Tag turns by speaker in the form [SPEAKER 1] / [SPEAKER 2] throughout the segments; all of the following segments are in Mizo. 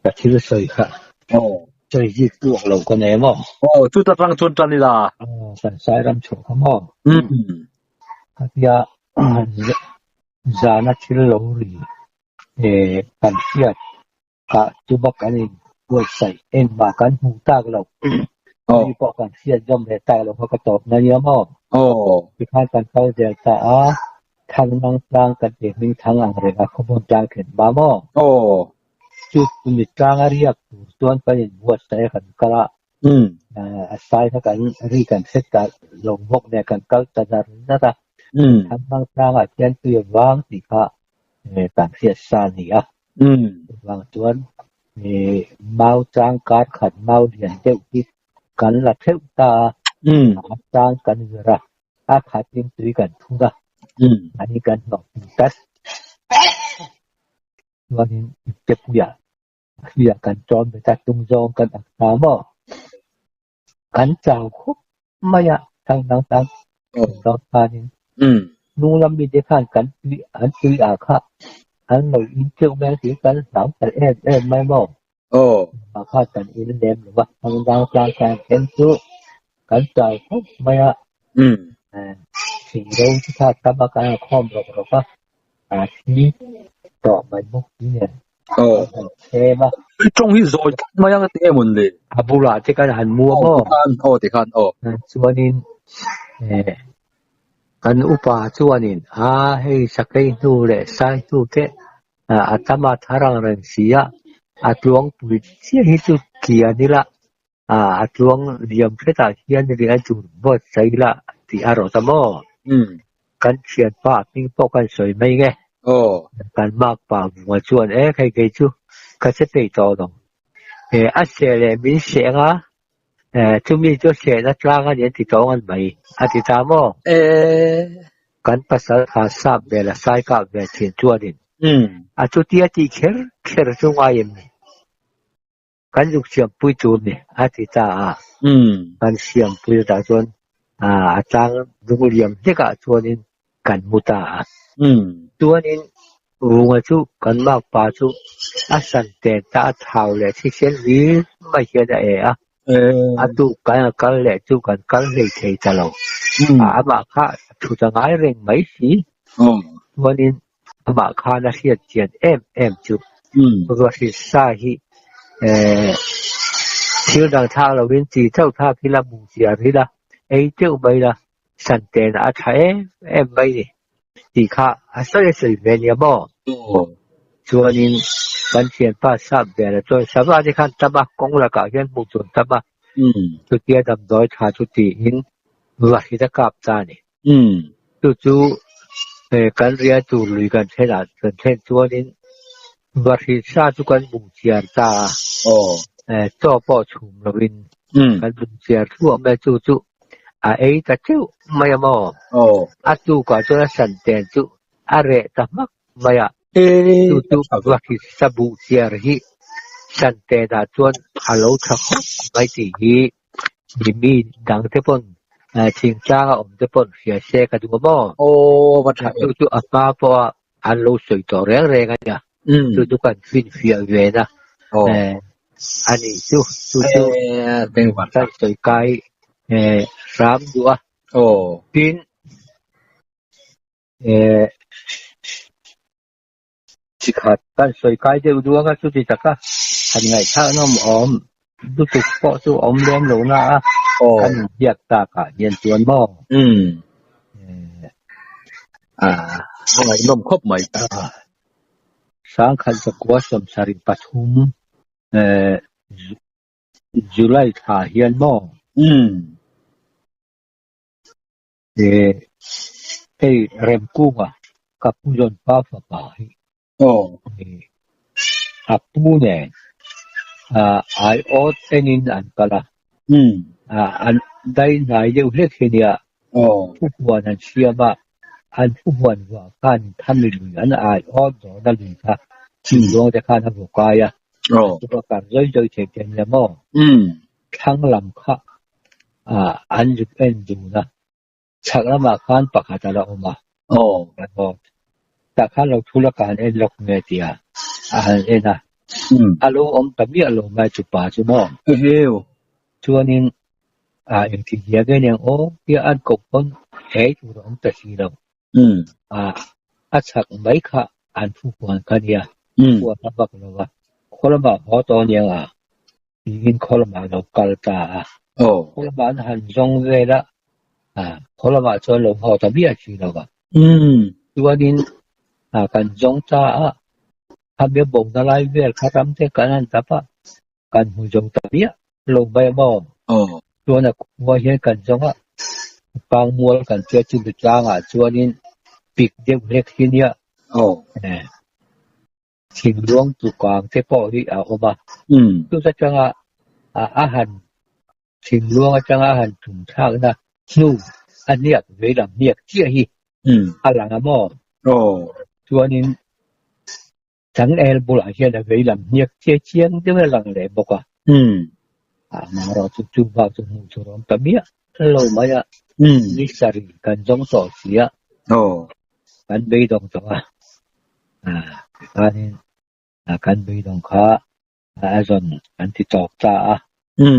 [SPEAKER 1] Ka thil sawi kha sawi zik tluak lo ka nei maw?
[SPEAKER 2] Aw, chuta tang chuan tan ila.
[SPEAKER 1] Aw, kan Sairam chhuah kha maw? Khatia zana thil lo ri kan hriat kah tuma kan in buatsaih engmah kan hmuh tak loh. Mi pawh kan hriat zawm leh tak loh kha ka tawp na nia maw? Tikhan kan kal zel ta a, Thangnang tlang kan tih hming thang ang reng a khawhmun tlang thlen hma maw? Chu mi tlang a riak tur chuan kan in buatsaih a kan kal a, a sai kha kan ri kan hre ta lo bawk nen kan kal ta zar zar a. Thangnang tlangah khian tui a vang tih kha kan hriat sa a ni a. Chuvang chuan mau chang kar khat mau lian deuh hi kan la theuh ta a, a chang kan zir a, a khatin tui kan thun a, ani kan hnawh pui tlat. Chuanin iptepuiah hriah kan ṭawm ve ta tung zawng kan ak ta maw? Kan chau khawp mai a, thang dang dang zawng khanin hnung lam mite khan kan tui an tui ah kha an lo in teuh mai a tih kan hlau ta em em mai maw? Mah kha kan in lem lo va, thang dang tlang khan then chu kan chau khawp mai a, thing ro chu kha tam a kan khawm rawk rawk a, a thi tawh mai bawk si nen kan han chhem a.
[SPEAKER 2] I tawng hi zawi tlat mai ang ti em le?
[SPEAKER 1] A bulah te kan han mu a maw?
[SPEAKER 2] Aw tikhan aw.
[SPEAKER 1] Chuanin kan upa chuanin a hei sakei hnu leh sai hnu te a tam a thar ang reng si a, a tluangpui chiah hi chu kian ila a tluang liam hretah hian riah tur buatsaih ila tih a rawt a maw? Kan thianpa a hming pawh kan sawi mai nge. Kan makpa vunga chuan e hei kei chu ka che peih tawh lo. A seh leh min seh anga chumi chu sehna tlang a ni an ti tawng an mai a ti ta maw? Kan pasal kha sap vel a sai kap ve thin chuanin a chutia tih kher kher chu ngai em ni? Kan zuk siampui tur ni a ti ta a, kan siampui atah chuan a tlang dung liam hlekah chuanin kan mu ta a. Chuanin Vunga chu kan makpa chu a san ten ta a thau leh thisen hlir mai hian a e a, a tuk kan a kal leh chu kan kal hlei thei ta lo. Amah kha a thut a ngai reng mai si. Chuanin Amah khan a hriat chian em em chu Ruahritsa hi thil dang thlak lovin chi chauh thlak ila mu chiar ila ei teuh mai la santen a tha em em mai ni tih kha a sawi a sawi ve nia maw? Chuanin kan thianpa sap vel a chuan sava te khan tam a kawng lakah hian hmuh tur tam a chutia damdawi tha chu tiin Ruahrit a kap ta a ni. Chu chu kan rial tur lui kan thlen ah kan thlen chuanin Vahrih sa chu kan bung chiar ta a, chaw pawh chhum lovin kan bung chiar thluah mai a, chu chu a ei ta teuh mai a maw? A tukah chuan a san ten chu a reh ta hmak mai a, chu chu Vahrih sa buh chiar hi san tenah chuan a lo tha khawp mai tih hi Mi dang te pawn thingtlang a awm te pawn hria se ka duh a maw?
[SPEAKER 2] Aw va tha em.
[SPEAKER 1] Chu chu a hma pawh a an lo sawi tawh reng reng a nia. Chu chu kan finfiah ve na a nih chu. Chu chu kan sawi kai hram duh a. Tin Chikhat kan sawi kai deuh duh anga chuti taka han ngaihthlaknawm awm lutuk pawh chu awm lem lo na a, kan inbiak takah hian chuan maw?
[SPEAKER 2] A ngaihnawm khawp mai.
[SPEAKER 1] Sangkhat zakua sawmsarih pathum July thla hian maw? Hei Remkunga ka pu zawn pa fapa hi a pu nen aiawt enin an kal a, an dai hnai deuh hlek hi nia thuhuan an siam a, an thuhuan vah khan thami lui an aiawt dawrna lui kha chhimluang te khan a vaw kai a, chupa kar zawi zawi thei te ania maw? Thlang lam kha an zuk en dun a, chhak lamah khan pakhat a la awm a, tah khan lo thu la ka han en lawk nge tia a han en a. A lo awm ta miah lo mai chu pa chu maw? Chuanin engtin hia nge niang aw tia an koh pawn hei tur a awm ta si lo. A chhak mai kha an thu huan kha nia, huan a vak lo a, khaw lamah haw tawh aniang a tiin khaw lamah a lo kal ta a. Khaw lamah an han zawng vel a, khaw lamah chuan lo haw ta miah si lo a. Chuanin kan zawng ta a, khami a bona lai vel kha ram te kan han tap a, kan hmu zo ta miah lo mai a maw? Chuan a khua hian kan zawng a, pangmual kan hriat chu bitlangah chuanin pik deuh hlek hi nia thingluang tukang te pawh hi a awm a. Chuta tanga a han thingluang atanga a han tum thlakna hnu a hniak veilam hniak chiah hi a lang a maw? Chuanin Changel bulah hian a vei lam hniak chiai chiang deuh a lang leh bawk a. Amaherawh chu chu bak chu hmuh tur a awm ta miah lo mai a. Ni sarih kan zawng tawh si a. Kan beidawng tawh a. Tikhanin kan beidawng kha a zawn kan ti tawp ta a.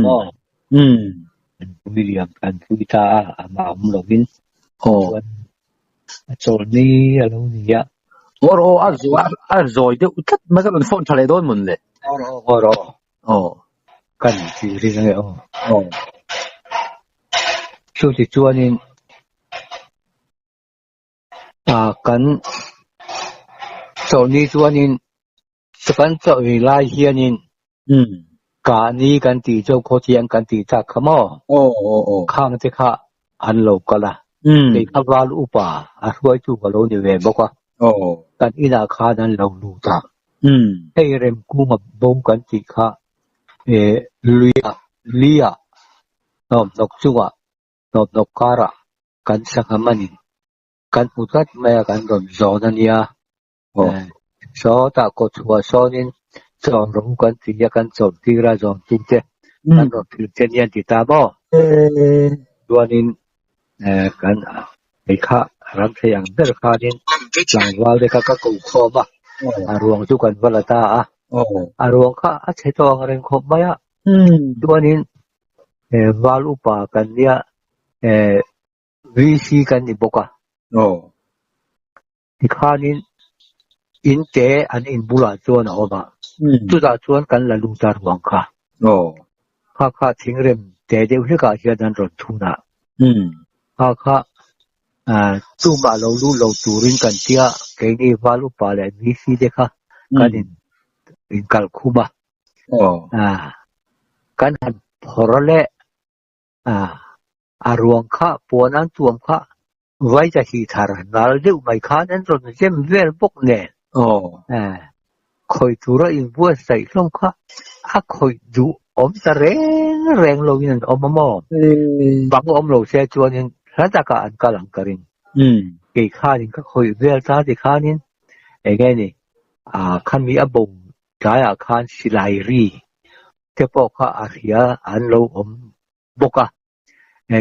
[SPEAKER 1] Maw? Kan pui liam kan pui ta a, amah awm lovin. Chuan a chawlhni a lo ni a.
[SPEAKER 2] Aw rawh aw, a zawi deuh tlat mai ka rawn phone tha leh dawn mawn le.
[SPEAKER 1] Aw rawh aw, aw rawh aw.
[SPEAKER 2] Aw.
[SPEAKER 1] Kan ti ring ange aw.
[SPEAKER 2] Aw.
[SPEAKER 1] Chuti chuanin kan chawlhni chuanin kan chawlhni lai hianin kahni kan tih chu khawthiang kan tih tak kha maw? Khang te kha an lo kal a, kei kha val upa a hruaitu ka lo ni ve bawk a, kan inah khan an lo lut a. Hei Remkunga bo kan tih kha luia lia hnawmhnawk chungah hnawmhnawk karah kan sangha manin kan hmu tlat mai a, kan rawn zawn a nia. Sawtah kawtchhuah sawnin chawn rawh u kan ti a, kan chawn tir a zawn tu te kan rawn thil che nia an ti ta maw? Chuanin kan hei kha ram thei ang ber khanin tlangval te kha ka ko khawm a, a ruang chu kan va la ta a, a ruang kha a chhe tawh ang reng khawp mai a. Chuanin val upa kan nia VC kan ni bawk a. Tikhanin in te an in bulah chuan a awm a, chutah chuan kan la lut a ruang kha. Kha kha thingrem te deuh hlekah hian an rawn thun a. Kha kha tumah lo lut lo turin kan tia keini val upa leh VC te kha kan in inkalh khum a. Kan han phawrh leh a ruang kha puan an tuam kha vai ta hi thar nal deuh mai khan an rawn zem vel bawk nen khawih tura inbuatsaih hlawm kha a khawih duh awm ta reng reng loin an awm a maw? Bang awm lo se chuanin hla takah an kal ang ka ring. Kei khanin ka khawih vel ta ti khanin enge ni khami a bo tlaiah khan silai ri te pawh kha a hria an lo awm bawk a,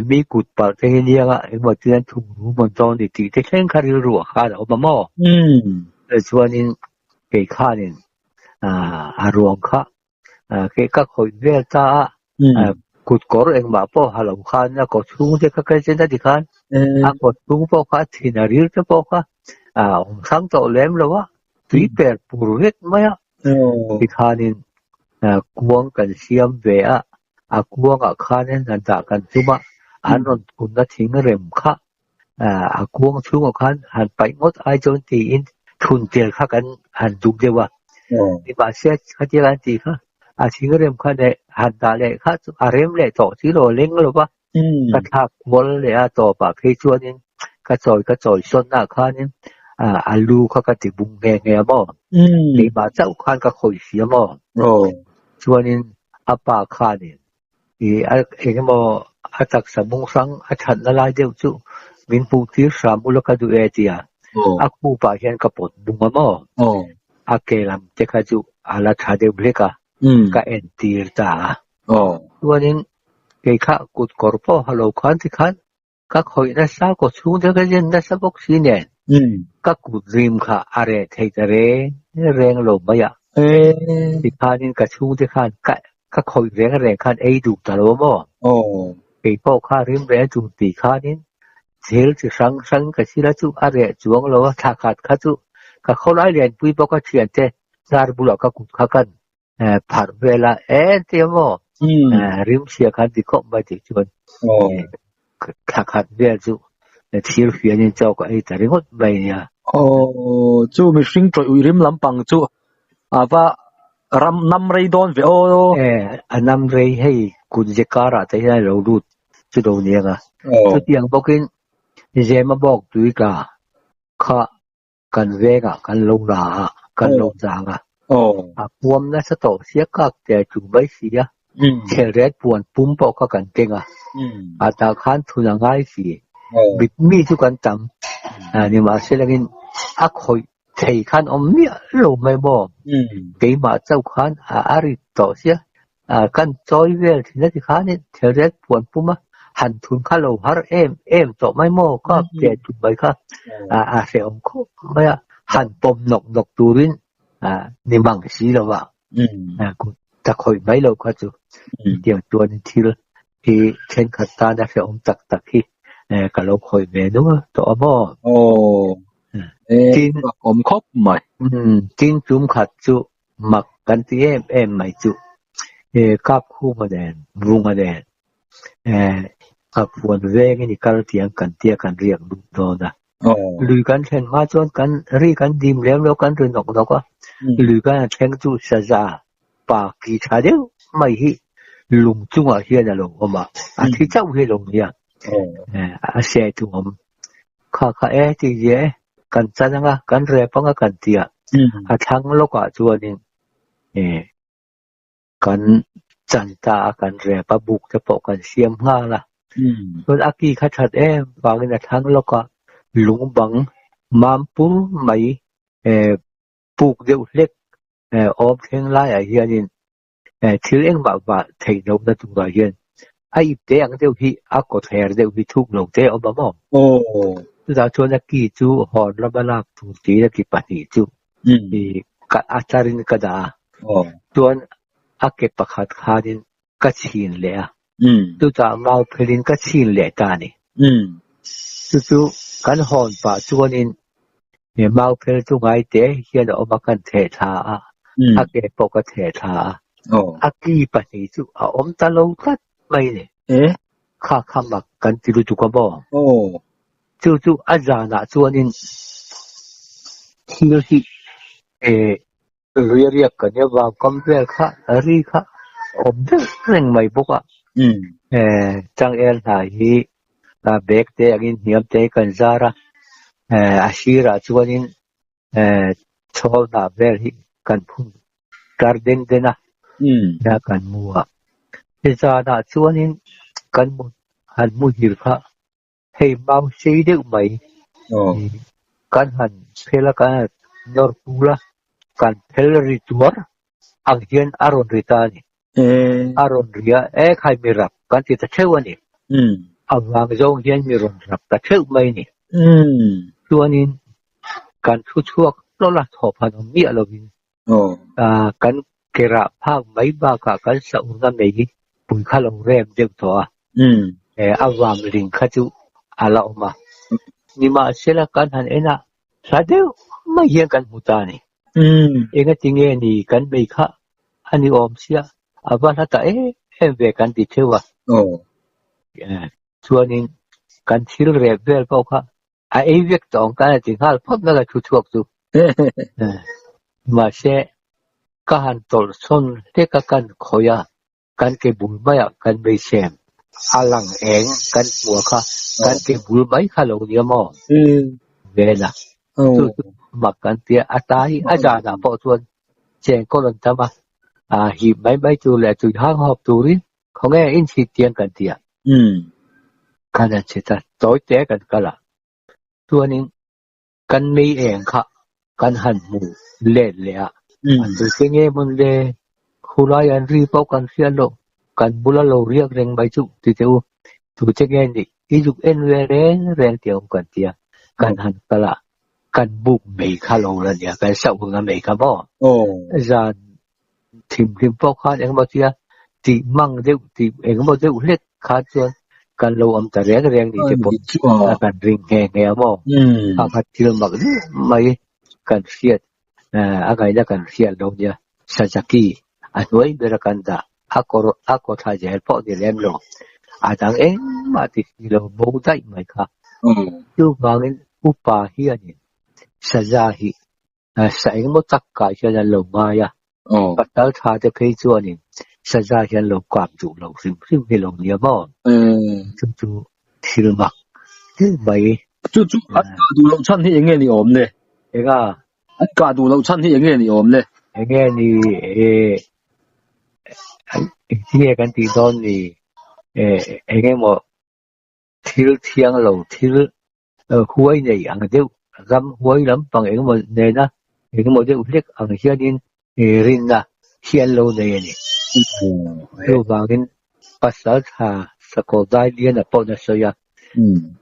[SPEAKER 1] mi kut palh te hi nia nga engemaw chuan an thung ru mawn dawn ni tih te thleng kha rilru ah khan a awm a maw? Chuanin kei khanin a ruang kha kei ka khawih vel ta a, kut kawr engmah pawh ha lo khan a kaw chhung te kha ka chen a ti khan a kaw chhung pawh kha a thin a ril te pawh kha a awm hrang tawh lem lo a, tui per pur vek mai a. Tikhanin kuang kan siam ve a, a kuangah khanin han dah kan tum a, an rawn thunna thing rem kha a kuang chhungah khan han paih ngawt ai chuan tiin thun tel kha kan han duh deuh a. Nimahse khatia kan tih kha a thing rem kha leh han dah leh kha chu a rem leh tawh si lo leng lo va, ka thlak kual leh a tawpah phei chuanin ka chawi ka chawi sawnnaah khanin a lu kha ka ti bung nghe nghe a maw? Keimah chauh khan ka khawih si a maw? Chuanin a pa khanin engemaw a taksa mung hrang a thatna lai deuh chu min hmuh tir hram ula ka duh e tia a khupah hian ka pawt bung a maw? A ke lam te kha chu a la tha deuh hlek a, ka entir ta a. Chuanin kei kha kut kawr pawh ha lo khan tikhan ka khawih nasa kaw chhung te ka zen nasa bawk si nen ka kut rim kha a reh thei ta reng reng lo mai a.
[SPEAKER 2] E.
[SPEAKER 1] Tikhanin ka chhungte khan ka ka khawih reng reng khan ei duh ta lo maw?
[SPEAKER 2] Aw.
[SPEAKER 1] Kei pawh kha rim reng chung ti khanin thil chi hrang hrang ka thil a chu a reh chuang lo a, thla khat kha chu ka khawlai lianpui bawk a thiante hnar bulah ka kut kha kan pharh vel a, e tia maw? Rim chhia khan ti khawp mai tih chuan thla khat vel chu thir fianin chaw ka ei ta ringawt mai nia.
[SPEAKER 2] Aw, chu mihring tawih ui rim lampang chu a va ram nam rei dawn ve aw.
[SPEAKER 1] E, a nam rei hei kut ze karah te hian a lo lut chu lo niang a. Chutiang bawkin Zema bawk tui tla kha kan vengah kan lo la a, kan lo zang a. A puam nasa tawh sia kak te a chu mai si a, chhelret puan pum pawh kha kan keng a, a tah khan thun a ngai si. Mit mi chu kan tam nimahselangin a khawih thei khan awm miah lo mai maw? Keimah chauh khan a rit tawh sia, kan chawi vel thin a ti khanin chhelret puan pum a han thun kha lo har em em tawh mai maw? Ka pe tum mai kha a hrehawm khawp mai a, han pawm nawk nawk turin ni mang si lo va, ta khawih mai lo kha chu hetiang chuanin thil hi thenkhat tana hrehawm tak tak hi ka lo khawih ve nual tawh a maw?
[SPEAKER 2] Aw,
[SPEAKER 1] Tin,
[SPEAKER 2] awm khawp mai.
[SPEAKER 1] Tin tum khat chu mak kan ti em em mai chu Kapkhuma nen, Vunga nen Kaphuan vengin i kal tiang kan tia kan riak lut dawn a. Lui kan thlen hma chuan kan ri kan dim lem lo, kan ri nawk nawk a. Lui kan a thleng chu saza pa ki tha deuh mai hi lung chungah hian a lo awm a, a thi chauh hi a lo nia, a se thung awm. Kha kha e ti zia e, kan chan anga, kan rep anga kan ti a, a thlang lawkah chuanin kan chan ta a, kan rep a, buk te pawh kan siam nghal a. Chuan a ki kha that em vangin a thlang lawka lung bang mam pur mai puk deuh hlek awm thleng laiah hianin thil engmah vah theih lohna turah hian a ip te ang deuh hi a kawther deuh hi thuk lo te a awm a maw? Chutah chuan a ki chu hawn lama lak tur tiin a ki pahnih chu a tlarin ka dah a, chuan a ke pakhat khanin ka chhin leh a, chutah mau phelin ka chhin leh ta a ni. Chu chu kan hawn pah chuanin mau phel chu ngai te hian a awm a, kan theh thla a, a ke pawh ka theh thla a, a ki pahnih chu a awm ta lo tlat mai ni. Kha kha mak kan ti lutuk a maw? Chu chu a zanah chuanin thil hi Lui a riak ka nia vang kam vel kha ri kha awm deuh reng mai bawk a. Changel hna hi bag te angin hniam te kan zar a, a sirah chuanin chhawl hnah vel hi kan phun tar den den a, nia kan mu a. Zanah chuanin kan han muhil kha Hei mau sei deuh mai kan han phel a, kan han nawr tul a, kan phel ri tuar ang hian a rawn ri ta a ni. A rawn ri a, e khai mi rap kan ti ta theuh a ni. A vang zawng hian mi rawn rap ta theuh mai a ni. Chuanin kan thu chhuak hlawlh a, thawhphan awm miah lovin kan ke rah phak mai bakah kan sahurna mei hi pui kha lo rem deuh tawh a, a vam ling kha chu a la awm a. Nimahsela kan han en a, hla deuh mai hian kan hmu ta a ni. Engati nge ni kan mei kha a ni awm sia, a va hla ta em em ve kan ti theuh a. Chuanin kan thil rep vel pawh kha A ei vek tawh ang kan a ti nghal phawt na ka thu chhuak chu. Mahse, ka han tawlh sawn hlek a kan khawih a, kan ke bul maiah kan beisem. A lang eng kan hmuh a kha, kan ke bul mai kha lo nia maw? Vela, chu chu mak kan ti a, a tai a zanah pawh chuan chengkawl an tam a, hip mai mai tur leh tui hang hawp turin Khawnge inchhit tiang kan ti a? Kan han chhit a, tawi te kan kal a. Chuanin kan mei eng kha kan han hmu let leh a. A tute nge mawn le, khulai an ri pawh kan hriat loh, kan bula lo riak reng mai chu ti teh u. Tute nge nih i zuk en ve reng reng tih awm kan ti a, kan han kal a. Kan buk mei kha lo la nia, kan sauh hunga mei kha maw? Zan thimhlim pawh khan engemaw tia tih mang deuh tih engemaw deuh hlek khan chuan kan lo awm ta reng reng ni te pawh kan ring nghe nghe a maw? Kha kha thil mak deuh mai kan hriat a ngaihna kan hriat lo nia. Sazaki a hnuai bera kan dah a kawr a kaw thla zel pawh ni lem lo, a dang engmah ti si lo bo daih mai kha. Chuvangin upa hianin saza hi sa engemaw tak kai hian an lo ngai a, pasal tha te phei chuanin saza hian lo kap duh lo hrim hrim hi lo nia maw? Chu chu thil mak thil mai.
[SPEAKER 2] Chu chu an kah duh loh chhan hi enge ni awm le?
[SPEAKER 1] Enga?
[SPEAKER 2] An kah duh loh chhan hi enge ni awm le?
[SPEAKER 1] Enge ni e engtinge kan tih dawn ni e engemaw thil thiang lo thil huai nei ang deuh ram huai lampang engemaw nena engemaw deuh hlek ang hianin rinna hi an lo nei a ni. Chuvangin pasal tha sakawr dai lian a pawh na sawi a,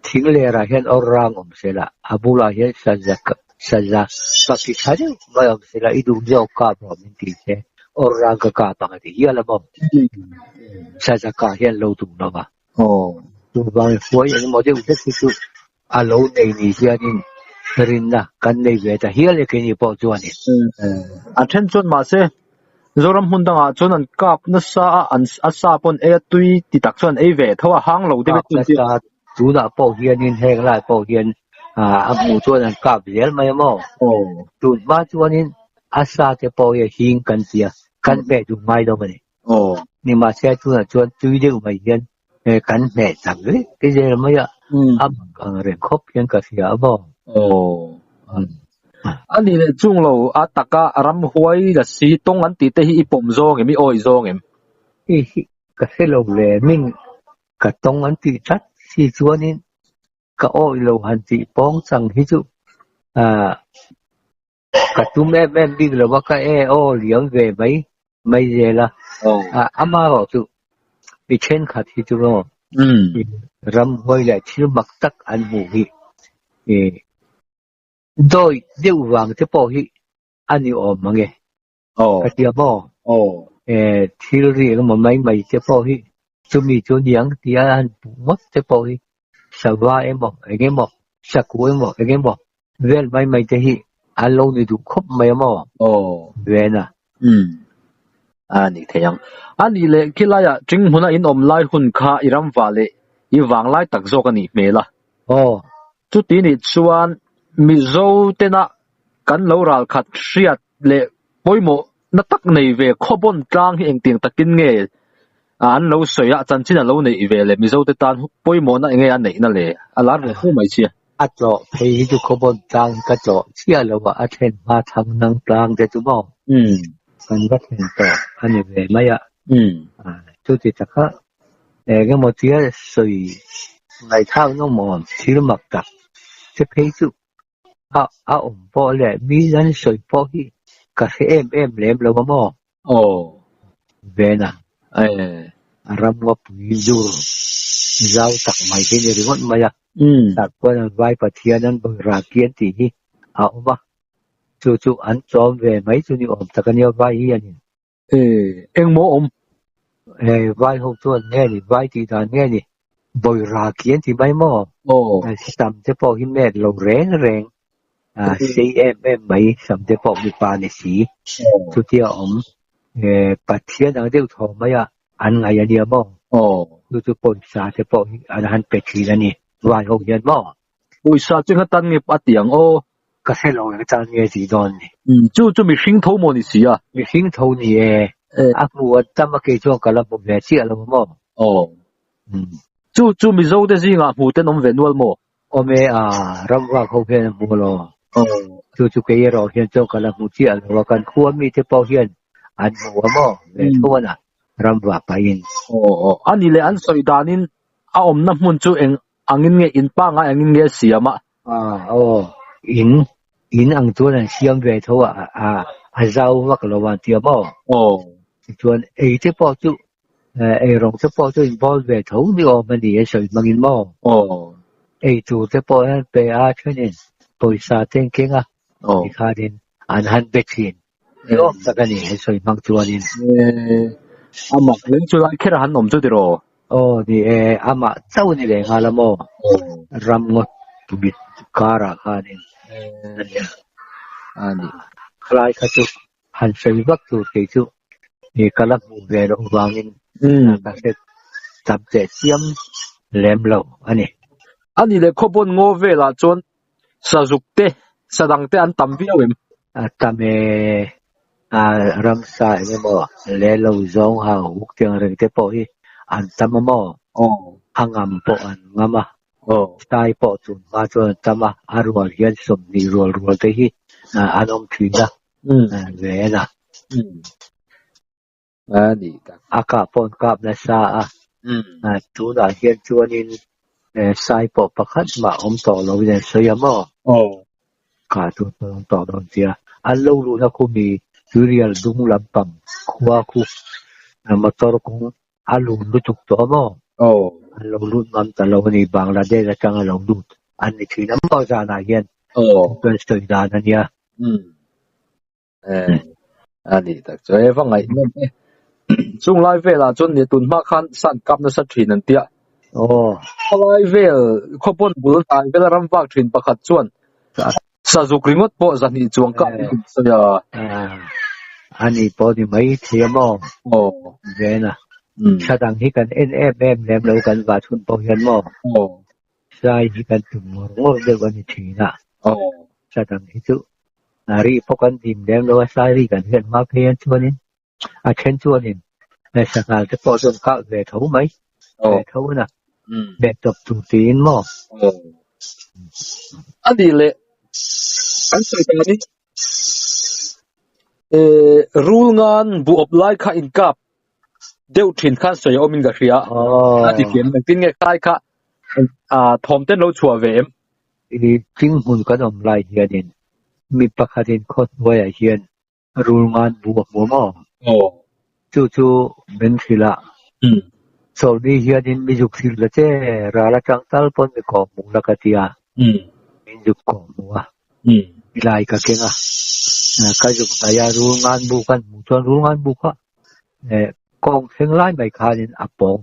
[SPEAKER 1] thing lerah hian awr rang awm se la, a bulah hian saza saza paki tha deuh mai awm se la, i duh zawk kap rawh min ti se, awr rang ka kap ang a ti hial a maw? Saza kah hian lo duh lo va. Chuvangin huai engemaw deuh hlek hi chu a lo nei ni hianin rinna kan nei ve ta hial e keini pawh chuanin.
[SPEAKER 2] A then chuan mahse Zoram hmun dangah chuan an kap nasa a, an a sa pawn ei a tui ti tak chuan an ei ve tho a, hang lo deuh e
[SPEAKER 1] Kap nasa tunah pawh hianin heng lai pawh hian a hmuh chuan an kap zel mai a maw? Tun hma chuanin a sa te pawh hi a hing kan ti a, kan hmeh duh ngai lo a ni. Nimahse tunah chuan tui deuh mai hian kan hmeh tak vek te zel mai a, a mak ang reng khawp hian ka hria a maw?
[SPEAKER 2] A nih leh chung lo a taka ramhuai la si tawng an tih te hi i pawm zawng em, i awi zawng em?
[SPEAKER 1] Hei hi ka hre lo le, min ka tawng an tih tlat si chuanin ka awi lo han tih pawng chang hi chu Ka tum em em bik lo a, ka e aw liam ve mai mai zel a. Amaherawh chu mi thenkhat hi chu maw ramhuai leh thil mak tak an hmuh hi dawi deuh vang te pawh hi a ni awm mang e. Ka tia maw? Thil ri engemaw mai mai te pawh hi chumi chu niang tia an puh ngawt te pawh hi sava emaw engemaw saku emaw engemaw vel mai mai te hi an lo ni duh khawp mai a maw? Vena.
[SPEAKER 2] Umm. A ni thei ang. A nih leh khilaiah Ṭinghmuna in awm lai hun kha i ramva leh i vang lai tak zawk a nih hmel a.
[SPEAKER 1] Aw.
[SPEAKER 2] Chuti nih chuan Mizo tena kan lo ralkhat hriat leh pawimawh na tak nei ve khawbawn tlang hi engtiang takin nge an lo sawi a, chanchin a lo neih ve le Mizo te tan pawimawhna enge a neihna le a lar ve fo mai chia.
[SPEAKER 1] A tlawh phei hi chu khawbawn tlang hi ka tlawh chiah lo a, a thlen hma thlang nang tlang te chu maw kan va thlen tawh a ni ve mai a. Chuti taka engemaw tia sawi ngaihthlak nawm awm thil mak tak te phei chu A a awm pawh leh mi an sawi pawh hi ka hre em em lem lo a maw?
[SPEAKER 2] Aw.
[SPEAKER 1] Vena.
[SPEAKER 2] Eh.
[SPEAKER 1] A ram ngawpui zur zau tak mai hi ni ringawt mai a. Tah chuan an vai Pathian an bawi raki an tih hi a awm a. Chu chu an chawm ve mai chu ni awm tak a nia vai hi an in.
[SPEAKER 2] Eh, engmaw awm?
[SPEAKER 1] Eh, vai ho chuan nge ni, vai tih dan nge ni, bawi raki an ti mai maw?
[SPEAKER 2] Aw.
[SPEAKER 1] Sam te pawh hi met lo reng reng, ah sei em em mai, sam te pawh mipa ni si, chutia awm, eh, Pathian ang deuh thaw mai a, an ngaih a nia maw?
[SPEAKER 2] Aw.
[SPEAKER 1] Chu chu pawisa te pawh hi an han pe thin a ni, vai ho hian maw?
[SPEAKER 2] Pawisa chu enga tan nge a ti ang aw?
[SPEAKER 1] Ka hre lo eng tan nge tih dawn ni.
[SPEAKER 2] Umm chu chu mihring tho maw ni si a?
[SPEAKER 1] Mihring tho ni e. A hmu a tam a kei chuan ka la hmu ve chiah lo maw?
[SPEAKER 2] Aw. Chu chu Mizo te zingah hmu ten awm ve nual maw?
[SPEAKER 1] Awm e a, ramvak ho hian a hmu lo.
[SPEAKER 2] Aw.
[SPEAKER 1] Chu chu kei erawh hian chuan ka la hmu chiah lo a, kan khua mite pawh hian an hmu a maw? Ve tho a na, ramvak pahin.
[SPEAKER 2] Aw aw. A ni leh an sawi danin a awmna hmun chu eng angin nge in pangngai angin nge a siam a?
[SPEAKER 1] Ah aw, in in ang chuan an siam ve tho a, a a zau vak lo an tia maw?
[SPEAKER 2] Aw.
[SPEAKER 1] Tichuan ei te pawh chu ei rawng te pawh chu in bawl ve tho ni awm a ni a sawi hmangin maw?
[SPEAKER 2] Aw.
[SPEAKER 1] Ei tur te pawh hian pe a thenin Pawisa te an keng a, tikhanin an han be thin. Ni awm tak a ni he sawi hmang chuanin.
[SPEAKER 2] A mak hle chu lai kher a han awm chu tiraw?
[SPEAKER 1] Aw ni e, amah chauh ni leh nghal a maw? Ram ngawt mit karah khanin a nia.
[SPEAKER 2] A ni.
[SPEAKER 1] Khalai kha chu han sawi vak tur kei chu ka la hmuh ve loh vangin ka hre tam teh chiam lem lo a ni.
[SPEAKER 2] A ni leh khawpawn ngaw velah chuan sazuk te, sa dang te an tam viau em?
[SPEAKER 1] A tam e, a ramsa eng emaw leh lo zawng hau huk tiang reng te pawh hi an tam a maw? A ngam pawh an ngam a, sai pawh tun hma chuan an tam a, a rual hian 20 rual rual te hi an awm thin a, ve en a.
[SPEAKER 2] A ni tak.
[SPEAKER 1] A kah pawh an kap nasa a, tunah hian chuanin sai pawh pakhat mah awm tawh loin an sawi a maw? Kah tur pawh an awm tawh lo an ti a. An lo luhna khu mi tuirial dung lampang khua khu motor kawng a lun lutuk tawh a maw? An lo lut ngam ta lo a ni. Bangladesh atanga lo lut an ni thin a maw zanah hian chuan sawi dan a nia.
[SPEAKER 2] A ni tak chu e va ngaih nawm e. Chung lai velah chuan ni tun hma khan san kap nasa thin an tia. Khawlai vel khawpawn bul hnai vela ram vak thin pakhat chuan sazuk ringawt pawh 200 chuang kap in an sawi a.
[SPEAKER 1] A ni pawh ni mai thei a maw? Vena. Thla dang hi kan en em em lem lo kan vah chhun pawh hian maw? Sai hi kan tum ngawr ngawr deuh a ni thin a. Thla dang hi chu ri pawh kan dim lem lo a, sai ri kan hriat hma phei an chuanin a then chuanin sanghal te pawh chuan kak ve tho mai ve tho a na hmeh tawp tur tiin maw?
[SPEAKER 2] A nih leh an sawi danin rul ngan bu awp lai kha inkap deuh thin khan sawi a awmin ka hria. A ti thiam engtin nge khalai kha thawm ten lo chhuah ve em?
[SPEAKER 1] I thing hmun kan awm lai hianin mi pakhatin khaw hnuaiah hian rul ngan bu a hmu maw? Chu chu min hrilh a. Chawlhni hianin mi zuk hrilh la che, ral atang tal pawn mi kawh hmuh la ka ti a. Min zuk kawh hmuh a. Milai ka keng a. Ka zuk hnaih a, rul ngan bu kan hmuh chuan rul ngan bu kha kawng thleng lai mai khanin a pawng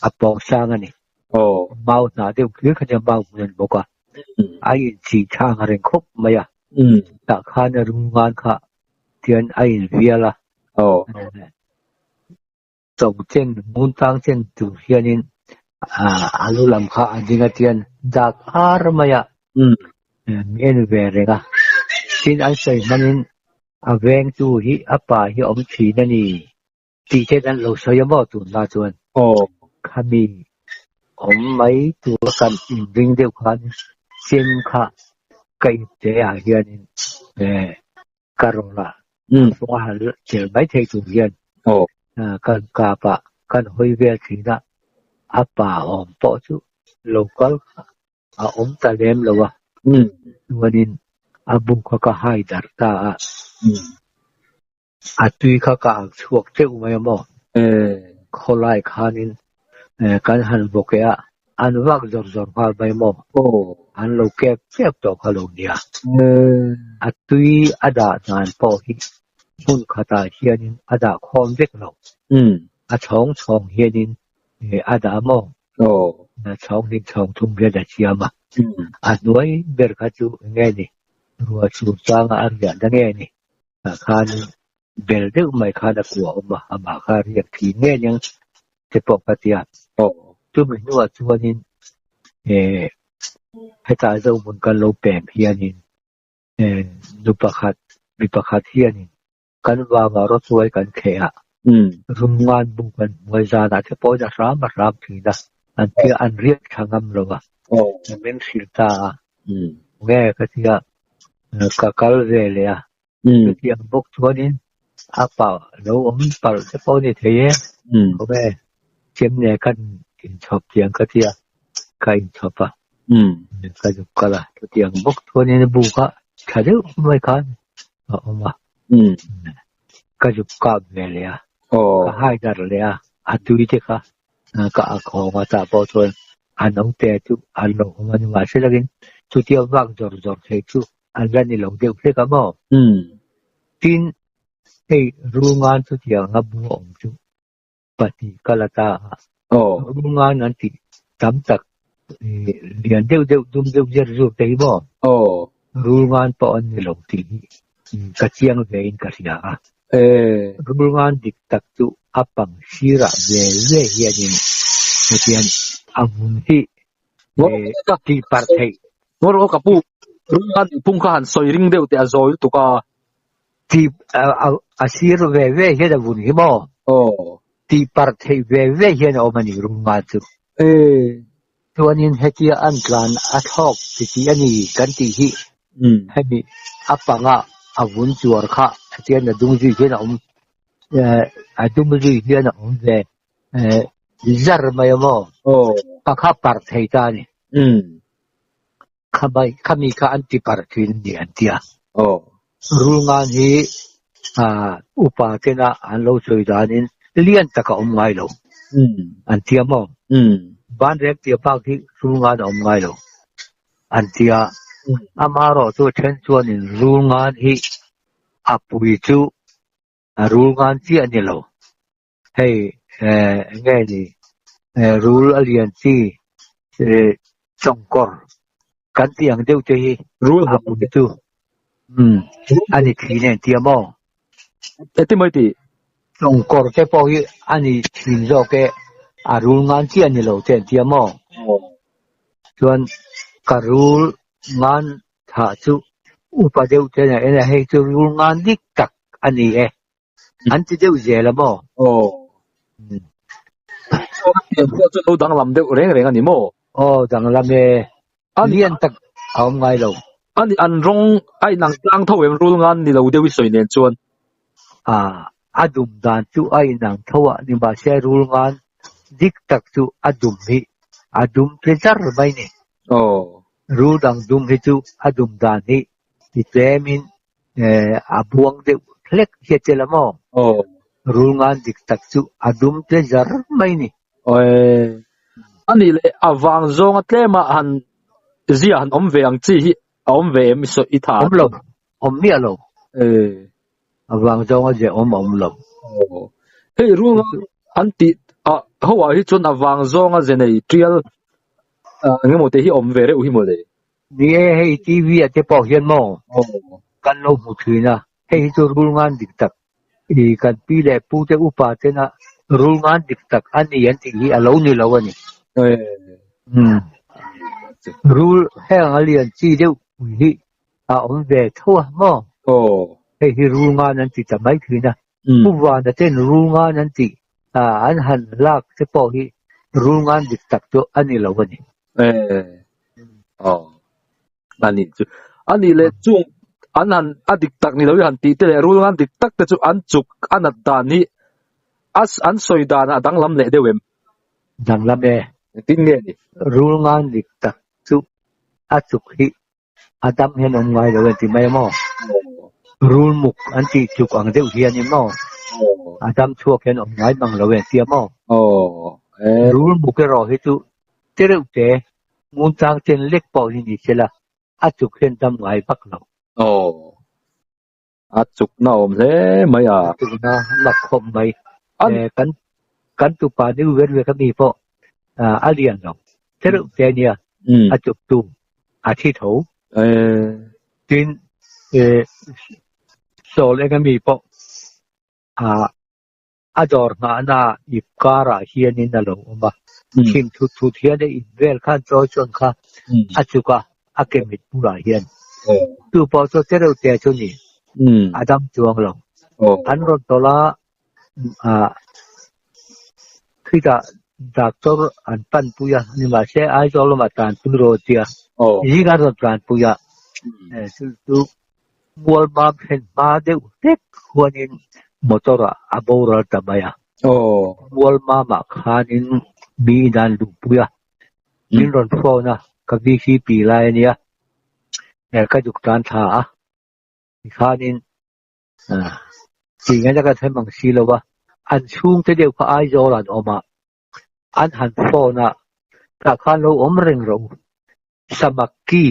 [SPEAKER 1] a pawng sang a ni. Mau hnah deuh hlir kha nia mau hmun a ni bawk a. A inchih tha ang reng khawp mai a. Tah khan a rul ngan kha tian a invial a. Cho chen ngun tang chen tur hianin a lu lam kha a ding a tian dak ar mai a. Mi en ve reng a. Tin an sawi hmanin a vengtu hi a pa hi a awm thin a ni. Tih te an lo sawi a maw tunla chuan khami awm mai tura kan inring deuh khan chem kha ka ipte ah hianin ka rawlh a, a han chelh mai thei tur hian kan kap a, kan hawi vel thin a, a pa awm pawh chu lo kal kha a awm ta lem lo a, chuanin a bu kha ka hai darh ta a. A tui kha ka ang chhuak teuh mai a maw? Khawlai khanin kan han vawk e a, an vak zawr zawr nghal mai a maw? An lo kep kep tawh kha lo nia. A tui a dah dan pawh hi hmun khatah hianin a dah khawm vek lo. A chhawng chhawng hianin a dah a maw? Chhawng hnih chhawng thum hian a siam a. A hnuai ber kha chu eng nge ni? Ruah chhur changa a riah na nge ni? Tah khan bel deuh mai khan a kuah awm a, amah kha a riak thin nge aniang te pawh ka ti a. Chumi hnuah chuanin eh hetah Zohmun kan lo pem hianin eh nu pakhat mi pakhat hianin kan vangah rawtuai kan thleh a, rum ngan bu kan hmuai zanah te pawhin a hram a hram thin a, an tia an riak tha ngam lo a, min hrilh ta a, nge ka ti a, ka kal ve leh a, chutiang bawk chuanin a pa lo awm palh te pawh a ni thei e, khawnge chem nen khan inchhawp tiang ka ti a, ka inchhawp a, ka zuk kal a, chutiang bawk chuanin a bu kha tha deuh mai khan a awm a, ka zuk kap ve leh a, ka hai darh leh a, a tui te kha ka ak hawng a, tah pawh chuan a naute chu an lo awm a ni mahse takin. Chutia vak zawr zawr thei chu an la ni lo deuh hlek a maw? Tin, hei Rungan chutianga bu a awm chu pahnih ka la ta a. Rungan an tih tam tak lian deuh deuh dum deuh zer zur te hi maw? Rulngan pawh an ni lo tih hi ka chiang ve in ka hria a. Rulngan dik tak chu a pang sirah ve ve hianin hetiang a vun hi tih parh theih.
[SPEAKER 2] Ngaw rawh ka pu, Rulngan nihphung kha han sawi ring deuh teh a zawi lutuk a.
[SPEAKER 1] Tih a sir ve ve hian a vun hi maw? Tih parh theih ve ve hian a awm a ni Rulngan chu. Chuanin hetia an tlan a thlawk ti tih a ni kan tih hi hemi a panga a vun chuar kha hetian a dung zui hian a awm a dum zui hian a awm ve zar mai a maw? Kha kha parh thei ta a ni. Khami kha an ti parh thin a ni an ti a. Rulngan hi upa tena an lo sawi danin lian tak a awm ngai lo an ti a maw? Banrek tia bak hi Rulngan a awm ngai lo an ti a. Amaherawh chu then chuanin Rulngan hi a pui chu Rulngan chiah a ni lo. Hei eng nge ni rul a lian chi chawngkawr kan tih ang deuh te hi
[SPEAKER 2] Rul
[SPEAKER 1] a pui chu a ni thin em tia maw?
[SPEAKER 2] Eti mai ti.
[SPEAKER 1] Chawngkawr te pawh hi a ni thin zawk e, a rul ngan chiah a ni lo te an tia maw? Chuan ka rul ngan thah chu upa deuh te nen en a hei chu rul ngan dik tak a ni e. An ti deuh zel a maw?
[SPEAKER 2] Aw. Chuan a pian pawh chu lo danglam deuh reng reng a ni maw?
[SPEAKER 1] Aw, danglam e. Lian tak a awm ngai lo.
[SPEAKER 2] A ni, an rawng a inang tlang tho em rul ngan ni lo deuh i sawi nen chuan?
[SPEAKER 1] A, a dum dan chu a inang tho a, nimahse rul ngan dik tak chu a dum hi a dum tle zar mai ni.
[SPEAKER 2] Aw.
[SPEAKER 1] Rul dang dum hi chu a dum dan hi ti tlemin a buang deuh hlek hian che la maw?
[SPEAKER 2] Aw.
[SPEAKER 1] Rul ngan dik tak chu a dum tle zar mai ni.
[SPEAKER 2] Awi. A nih leh a vang zawnga tlema han zia han awm ve ang chi hi a awm ve em i sawi i tha?
[SPEAKER 1] Awm lo. Awm miah lo. A vang zawnga zia awm a awm lo.
[SPEAKER 2] Aw. Hei rul ngan an tih ah ho ah hi chuan a vang zawnga ze nei tial eng emaw te hi awm ve reuh hi mawle.
[SPEAKER 1] Ni e, hei TV ah te pawh hian maw kan lo hmu thin a, hei hi chu rul ngan dik tak i kan pi leh pu te upa tena rul ngan dik tak a ni an tih hi a lo ni lo a ni. Rul heng a lian chi deuh pui hi a awm ve tho a maw? Hei hi rul ngan an ti ta mai thin a, Pu Vana ten rul ngan an tih an han lak te pawh hi rul ngan dik tak chu a ni lo a ni.
[SPEAKER 2] Aw a nih chu. A nih leh chung an han a dik tak ni lo hi han tih te leh rul ngan dik tak te chu an chuk a nat dan hi a an sawi dan a danglam leh deuh em?
[SPEAKER 1] Danglam e.
[SPEAKER 2] Engtin nge ni?
[SPEAKER 1] Rul ngan dik tak chu a chuk hi A dam hian awm ngai lo an ti mai a maw? Rul muk an tih chuk ang deuh hian in maw? A dam chhuak hian awm ngai mang lo an ti a maw? Rul muk erawh hi chu te reuh te, ngun tlang chen lek pawh hi ni se la, a chuk hian dam ngai vak lo.
[SPEAKER 2] A chukna awm hle mai a.
[SPEAKER 1] A chukna mak khawp mai. Kan kan tupa new ver ve kha mi pawh a lian lo. Che reuh te ania. A chuk tu a thi tho. Tin sawl eng ami pawh A dawr nghahna ip karah hianin a lo awm a, thim thut thut hian a in vel khan chawi chuan kha a chuk a, a ke mit bulah hian chu pawh chu te reuh te chu ni, a dam chuang lo. An rawn tawlh a, ah khitah doctor an pan pui a, nimahse Aizawl lamah tlanpui rawh a tia, zingah an rawn tlanpui a, chu chu Mual mam thlen hma deuh hlek khuanin motor ah a boral ta mai a. Mual mamah khanin mi in an luhpui a, min rawn phone a, ka VCP lai a nia, ka duk tan thla a, tikhanin tih ngaihna ka them ang si lo a, an chhungte deuh kha Aizawl an awm a, an han phone a, tah khan lo awm reng rawh u, Samakki.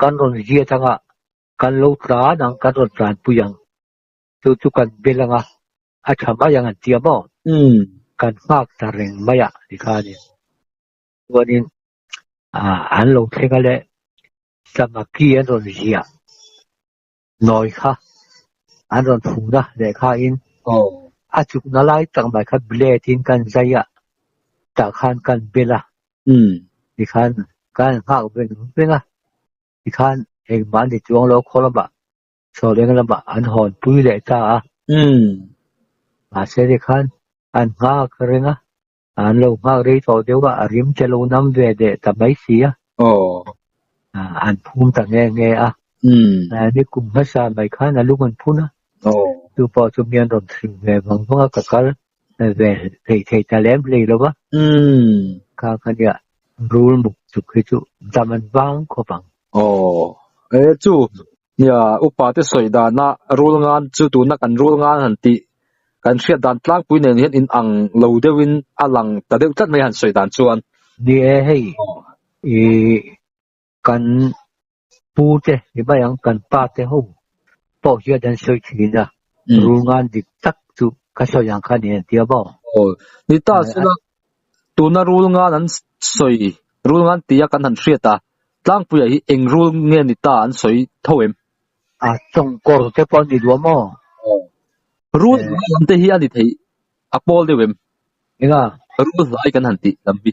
[SPEAKER 1] Kan rawn ziat anga kan lo tlan ang, kan rawn tlanpui ang. Chu chu kan bel anga a tha mai ang an ti a maw? Kan nghak ta reng mai a tikhanin chuanin an lo thleng a le Samaki an rawn ziah nawi kha an rawn phun a lehkha in a chukna lai tak mai kha blade in kan zai a tah khan kan bel a tikhan kan nghak veng veng a tikhan engmah ni chuang lo khaw lamah saw leng lamah an hawn pui leh ta a mahse tikhan an nghak reng a An lo nghak rei tawh deuh a, a rim che lo nam ve deh ta mai si a. An phum ta nghe nghe a. Ni kum hmasa mai khan a lung an phun a. Chu pawh chu mi an rawn thring ve vang vang a, ka kal ve hlei thei ta lem hlei lo va. Kha kha nia rul muk chuk hi chu dam an vang khawp ang.
[SPEAKER 2] Aw, e chu nia upa te sawi dana rul ngan chu tuna kan rul ngan han tih kan hriat dan tlangpui nen hian in ang lo deuhin a lang ta deuh tlat mai han sawi dan chuan.
[SPEAKER 1] Ni e hei i kan pu te ni mai ang kan pa te ho pawh hian an sawi thin a rul ngan dik tak chu ka sawi ang kha ni an tia maw.
[SPEAKER 2] Aw ni ta sela Tuna rul ngan an sawi, rul ngan tia kan han hriat a, tlangpuiah hi eng rul nge ni ta an sawi tho em?
[SPEAKER 1] A chawngkawr te pawh an ni duh a maw?
[SPEAKER 2] Aw. Rul hlai lam te hi a ni thei, a pawl deuh em?
[SPEAKER 1] Enga?
[SPEAKER 2] Rul hlai kan han tih lam hi.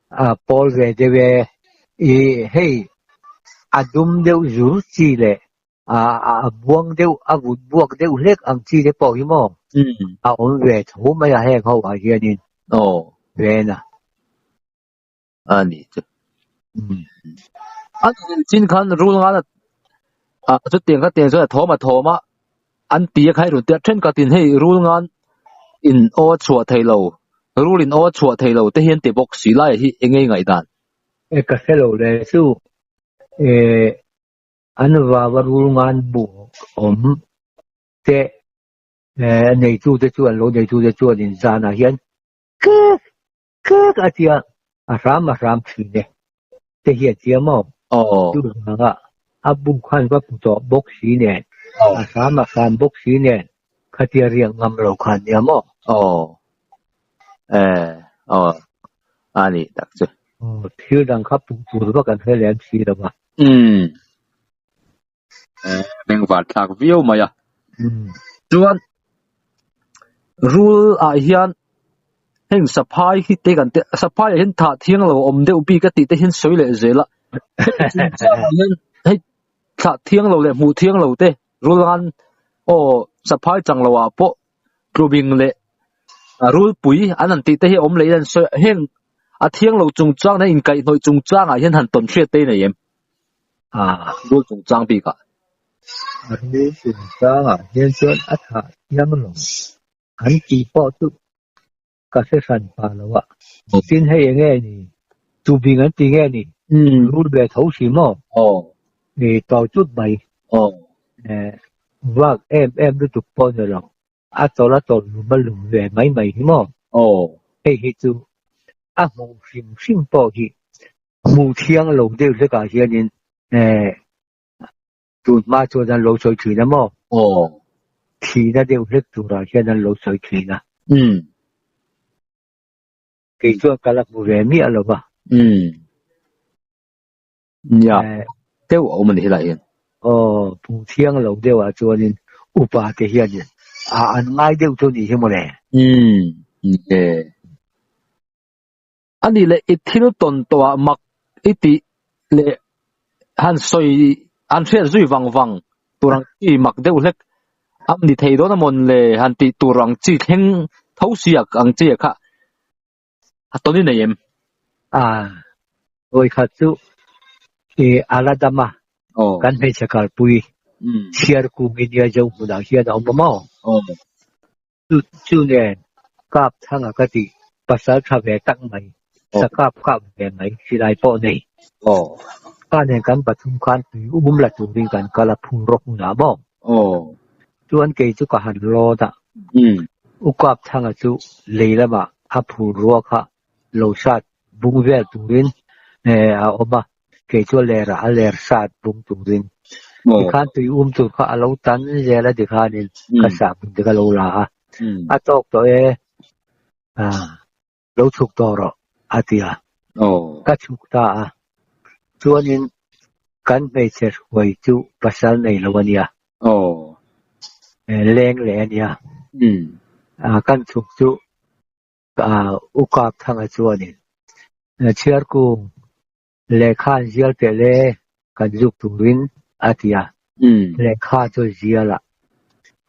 [SPEAKER 1] A pawl ve deuh e. I hei, a dum deuh zur chi leh a buang deuh, a vut buak deuh hlek ang chi te pawh hi maw a awm ve tho mai a heng ho ah hianin ven a.
[SPEAKER 2] A ni chu. A ni chin khan rul ngan a chutiang kha tiang chuan a thawm a thawm a an ti a khai run tia thenkhatin hei rul ngan in aw a chhuah thei lo rul in aw a chhuah thei lo te hian ti bawk si lai hi eng nge i ngaihdan?
[SPEAKER 1] E ka hre lo le chu e An vava rul ngan bu awm te a neitute chuan lo neitute chuan in zanah hian kek kek a tia a hram a hram thin e te hi a tia maw? Chu vanga a bu khan va pu tawh bawk si nen a hram a hram bawk si nen khatia riak ngam lo khan nia maw?
[SPEAKER 2] Aw e aw a ni tak chu.
[SPEAKER 1] Aw thil dang kha puh tur vak an hre lem si lo a.
[SPEAKER 2] Umm. Bengvar thlak viau mai a. Chuan rul ah hian heng saphai hi te kan te saphai ah hian thah thiang lo awm deuh bik a tih te hian sawi leh zel a. Hian hei thlah thiang lo leh hmuh thiang lo te rul an aw saphai chang lo ah pawh tlubing leh rulpui an han tih te hi awm leh in an sawi a heng a thiang lo chungchang leh inkaihhnawih chungchangah hian han tawn hriat te nei em? Rul chungchang bikah.
[SPEAKER 1] Rul chungchangah hian chuan a thah thiang lo an tih pawh chu ka hre hran pah lo a. Tin hei eng nge ni? Tubing an ti nge ni? Rul ve tho si maw? Ni tawi tut mai. Vak em em lutuk pawh ni lo. A tawlh a tawlh lum a lum ve mai mai hi maw? Hei hi chu a hmuh hrim hrim pawh hi hmuh thiang lo deuh hlekah hianin tun hma chuan an lo sawi thin a maw? Thihna deuh hlek turah hian an lo sawi thin a. Kei chuan ka la hmu ve miah lo va.
[SPEAKER 2] Nia, deuh a awm a ni helaiah hian.
[SPEAKER 1] Aw, hmuh thiang lo deuhah chuanin upa te hianin a an ngai deuh chu a nih hi mawle.
[SPEAKER 2] Umm, ni e. A nih leh i thil tawn tawhah mak i tih leh han sawi han hriat zui vang vang tur ang chi mak deuh hlek a ni thei dawn a mawn le han tih tur ang chi thleng tho si ang chi kha a tawn i nei em?
[SPEAKER 1] A, vawikhat chu i a la dam a, kan hmeichhe kalpui chhiar kung i nia zo hmunah hian a awm a maw? Chu chu nen kap thanga ka tih pasal tha ve tak mai, sa kap kap ve mai silai pawh nei. Ka nen kan pathum khan tui um la turin kan kal a phung rawk hunah maw? Chuan kei chu ka han lawn a, U kap thanga chu lei lamah a phur rua kha lo sat bung vel turin a awm a. Kei chu a ler ah a ler sat bung turin tikhan tui um tur kha a lo tan zel a tikhanin ka sah bung te ka lo la a, a tawk tawh e lo chhuk tawh rawh a ti a, ka chhuk ta a, chuanin kan hmeichhe hruai chu pasal nei lo a nia, leng leh a nia, kan chhuk chu U Kapthanga chuanin chhiarkung Lehkha an zial teh le kan zuk turin a ti a, lehkha chu zial a,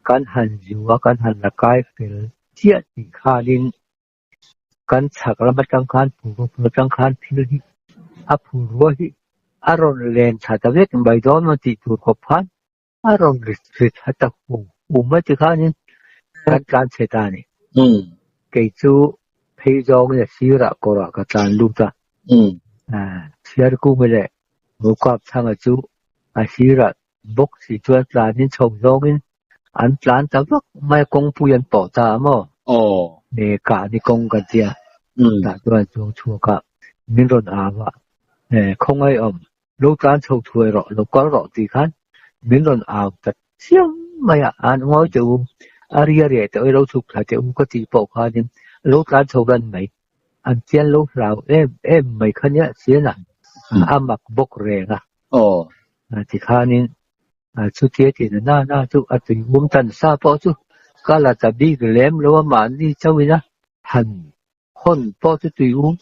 [SPEAKER 1] kan han zu a, kan han la kai fel chiah tih khanin kan chhak lam atang khan phur atang khan thil hi a phur rual hi a rawn len tha ta vek mai dawn maw tih tur khawp khan a rawn ri ri tha ta hu hu mai ti khanin kan tlan chhe ta a ni. Kei chu phei zawngin a sirah kawrah ka tlan lut a, Chhiarkunga leh Mukapthanga chu a sirah bawk si chuan tlanin chho zawngin an tlan ta vak mai a, kawngpui an pawh ta a maw? Kah ni kawng kan tia, tah chuan an chuang chhuak a, min rawn au a, khawngaih awm Lo tlan chho thuai rawh, lo kal rawh tih khan min rawn au ta chiang mai a, an ngawi teh u, a ria riah teh u, lo chhuk thla teh u ka tih pawh khanin lo tlan chho ran mai. An chian lo hlau em em mai kha nia chian a, a mak bawk reng a. Tikhanin chutia ti na na chu a tui um tan sa pawh chu ka la ta bik lem lo a, mahni chauhin a han Hawn pawh chu tui um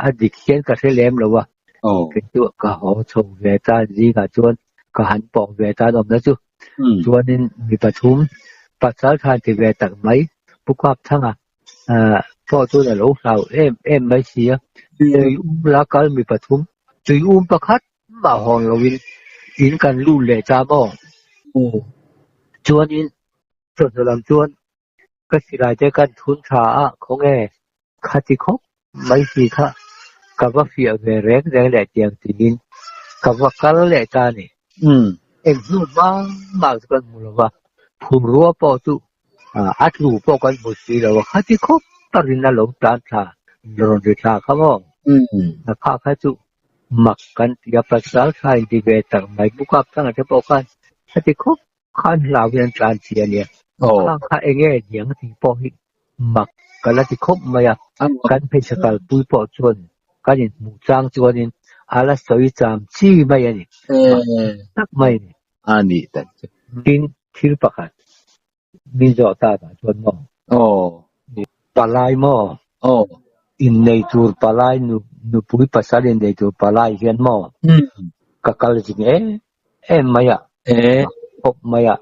[SPEAKER 1] a dik hian ka hre lem lo a, kei chu ka haw chho ve ta zingah chuan ka han pawh ve ta an awmna chu. Chuanin mi pathum pasal than ti ve tak mai Pu Kapthanga pawh chuan a lo hlau em em mai si a, tui um la kal mi pathum tui um pakhat mah hawn loin in kan lut leh ta maw? Chuanin chawhnu lam chuan Ka silai te kan thun tha a, khawnge khati khawp mai si kha ka va fiah ve reng reng leh tiang tiin ka va kal leh ta a ni. Eng hnu hma mah chu kan hmu lo va, phumrua pawh chu a tlu pawh kan hmu si lo a, khati khawp takin a lo tlan thla rawn ri thla kha maw? Kha kha chu mak kan ti a, pasal tha inti ve tak mai bukap thangah te pawh khan khati khawp Khan hlau hian tlan chi a nia. Khang kha eng nge niang tih pawh hi mak ka la ti khawp mai a. Kan hmeichhe kalpui pawh chuan kan inhmuh chang chuanin a la sawi cham chi mai a ni. Mak tak mai a ni.
[SPEAKER 2] A nih tak chu.
[SPEAKER 1] Tin, thil pakhat min zawh ta tah chuan maw? Palai maw? Innei tur palai, nupui pasal innei tur palai hian maw? Ka kal zing em em mai a, khawp mai a,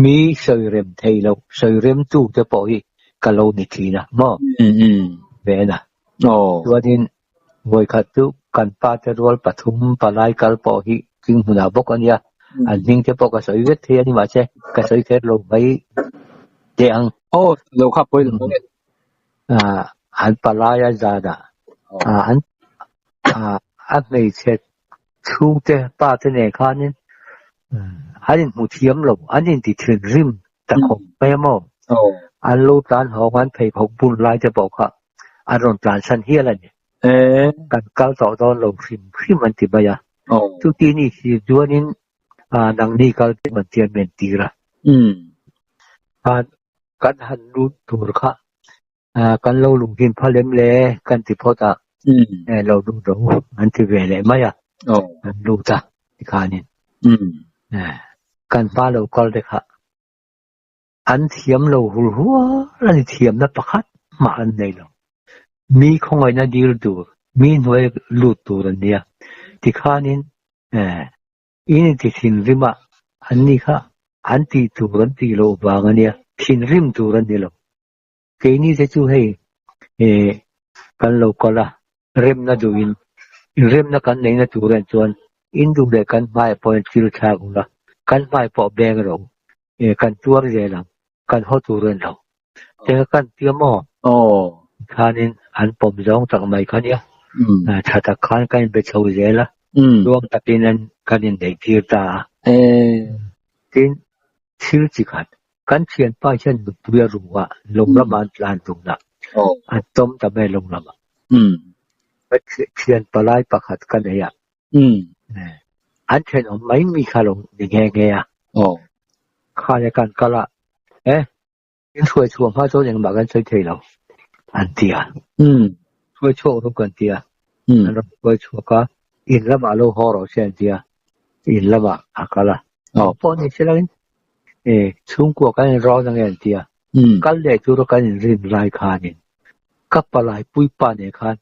[SPEAKER 1] mi sawi rem thei lo, sawi rem tu te pawh hi ka lo ni thin a maw? Ven a. Chuanin vawikhat chu kan pa te rual pathum palai kal pawh hi thing hmunah bawk a nia, an hming te pawh ka sawi vek thei a ni mahse ka sawi kher lo mai teh ang.
[SPEAKER 2] Aw, lo kha pawi lo e.
[SPEAKER 1] An palai a zanah an a hmeichhe Chhungte pa te nen khanin an inhmu thiam lo, an inti thinrim ta khawp mai a maw? An lo tlan hawng an pheikhawk bun lai te pawh kha an rawn tlan san hial a ni. Kan kal tawh dawn lo hrim hrim an ti mai a. Chuti ni si chuanin nangni kal te man chian men tir a. Kan han lut tur kha Kan lo lunghin phal em le kan ti phawt a, lo lut rawh u an ti ve leh mai a, kan lut a tikhanin kan hma lo kal te kha an thiam lo hul hual a ni, thiamna pakhat mah an nei lo, mi khawngaihna dil tur, mi hnuai lut tur an nia, tikhanin In inti thinrim a, an ni kha an tih tur an tih loh vang a nia, thinrim tur an ni lo. Keini te chu hei kan lo kal a, remna duhin inremna kan neihna tur en chuan in duh leh kan hmaiah pawh hian thil thlak ula, kan hmai pawh beng rawh u, kan tuar zel ang, kan haw tur en lo. Te kan tia maw? Khanin an pawm zawng tak mai kha nia. Tha tak khan kan inbe chho zel a, tluang takin an kan inneih tir ta a. Tin, thil chi khat, kan thianpa hian nupui a ru a, lung lamah an tlan dun a, an tawm ta mai lung lamah. Ka thian palai pakhat ka nei a. An thenawm mai mi kha lo ni nghe nghe a. Khane kan kal a, e, in hruai chhuah hma chuan engmah kan sawi thei lo an ti a. Hruai chhuak rawh kan ti a. An rawn hruai chhuak a, in lamah lo haw rawh se an ti a. In lamah a kal a. Pawh ni se langin, e, chhungkua kan inrawn ange an ti a. Kal leh tura kan inrin lai khanin ka palai puipa nen khan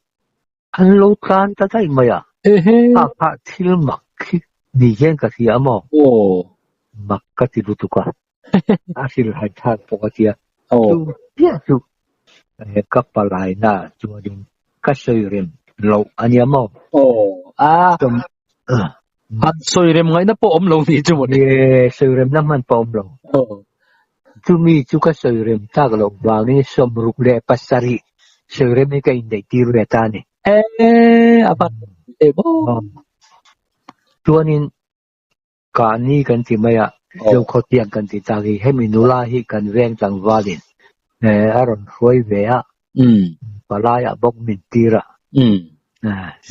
[SPEAKER 1] an lo tlan ta daih mai a. A kha thil mak khi ni hian ka hria maw? Mak ka ti lutuk a. A hrilhhai thlak pawh ka tia. Chu chiah chu ka palai na chuanin ka sawi rem loh a nia maw?
[SPEAKER 2] Han sawi rem ngaihna pawh awm lo ni chu maw ni?
[SPEAKER 1] Sawi remna hman pawh awm lo. Chumi chu ka sawi rem tak loh vangin 67 sawi remin ka inneih tir ve ta a ni.
[SPEAKER 2] E, a va e maw?
[SPEAKER 1] Chuanin kahni kan ti mai a, Zokhawtiang kan ti tak hi hemi nula hi kan veng tlangvalin a rawn hruai ve a, palaiah bawk min tir a.